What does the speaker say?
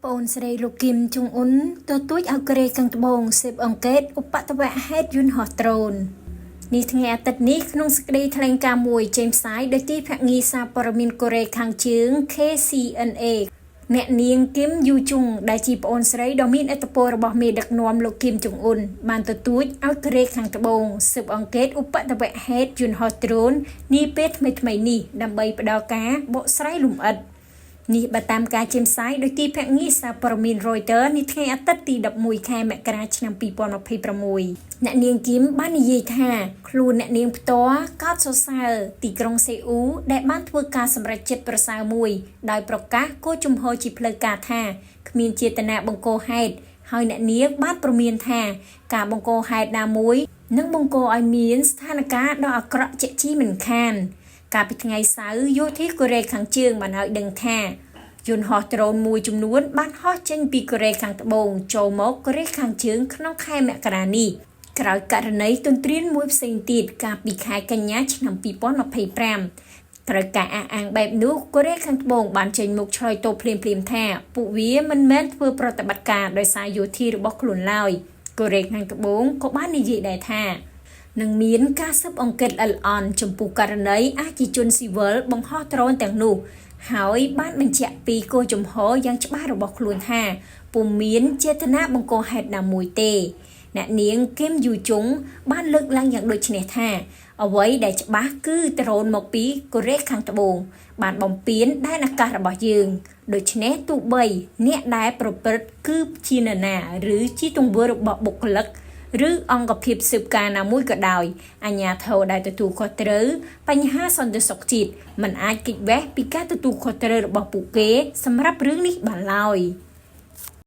ប្អូនស្រីលោកគីមចុងអ៊ុនទទូចឲ្យកូរ៉េខាងត្បូងស៊ើបអង្កេតឧបទ្ទវហេតុយន្តហោះដ្រូននេះថ្ងៃអាទិត្យនេះក្នុងសេចក្តីថ្លែងការណ៍មួយចេញផ្សាយដោយទីភ្នាក់ងារសារព័ត៌មានកូរ៉េខាងជើង KCNA អ្នកនាងគឹមយូជុងដែលជាប្អូនស្រីដ៏មានឥទ្ធិពលរបស់មេដឹកនាំលោកគីមចុងអ៊ុនបានទទូចឲ្យកូរ៉េខាងត្បូងស៊ើបអង្កេតឧបទ្ទវហេតុយន្តហោះដ្រូននាពេលថ្មីៗនេះដើម្បីផ្ដល់ការបកស្រាយលម្អិតនេះបើតាមការចេញផ្សាយដោយទីភ្នាក់ងារសារព័ត៌មាន Reuters នាថ្ងៃអាទិត្យទី11ខែមករាឆ្នាំ2026អ្នកនាងគឹមបាននិយាយថាខ្លួនអ្នកនាងផ្ទាល់កោតសរសើរទីក្រុងសេអ៊ូលដែលបានធ្វើការសម្រេចចិត្តប្រសើរមួយដោយប្រកាសគោលជំហរជាផ្លូវការថាគ្មានចេតនាបង្កហេតុហើយអ្នកនាងបានព្រមានថាការបង្កហេតុណាមួយនឹងបង្កឲ្យមានស្ថានភាពដ៏អាក្រក់ជាក់ជាមិនខាន កាលពីថ្ងៃសៅរ៍យោធាកូរ៉េខាងជើងបានឲ្យដឹងថាយន្តហោះដ្រូនមួយចំនួនបានហោះចេញពីកូរ៉េខាងត្បូងចូលមកកូរ៉េខាងជើងក្នុងខែមករានេះក្រោយករណីទន្ទ្រានមួយផ្សេងទៀតកាលពីខែកញ្ញាឆ្នាំ2025ត្រូវការអះអាងបែបនោះកូរ៉េខាងត្បូងបានចេញមុខឆ្លើយតបភ្លាមៗថាពួកវាមិនមែនធ្វើប្រតិបត្តិការដោយសារយោធារបស់ខ្លួនឡើយកូរ៉េខាងត្បូងក៏បាននិយាយដែរថានឹងមានការស៊ើបអង្កេតល្អិតល្អន់ចំពោះករណីអាចជាជនស៊ីវិលបង្ហោះដ្រូនទាំងនោះហើយបានបញ្ជាក់ពីគោលជំហរយ៉ាងច្បាស់របស់ខ្លួនថាពុំមានចេតនាបង្កហេតុណាមួយទេអ្នកនាងគឹមយូជុងបានលើកឡើងយ៉ាងដូចនេះថាអ្វីដែលច្បាស់គឺដ្រូនមកពីកូរ៉េខាងត្បូងបានបំពានដែនអាកាសរបស់យើងដូច្នេះទោះបីអ្នកដែលប្រព្រឹត្តគឺជានរណាឬជាទង្វើរបស់បុគ្គលិកឬអង្គភាពស៊ើបការណាមួយក៏ដោយអាជ្ញាធរដែលទទួលខុសត្រូវបញ្ហាសន្តិសុខជាតិមិនអាចគេចវេះពីការទទួលខុសត្រូវរបស់ពួកគេសម្រាប់រឿងនេះបានឡើយ។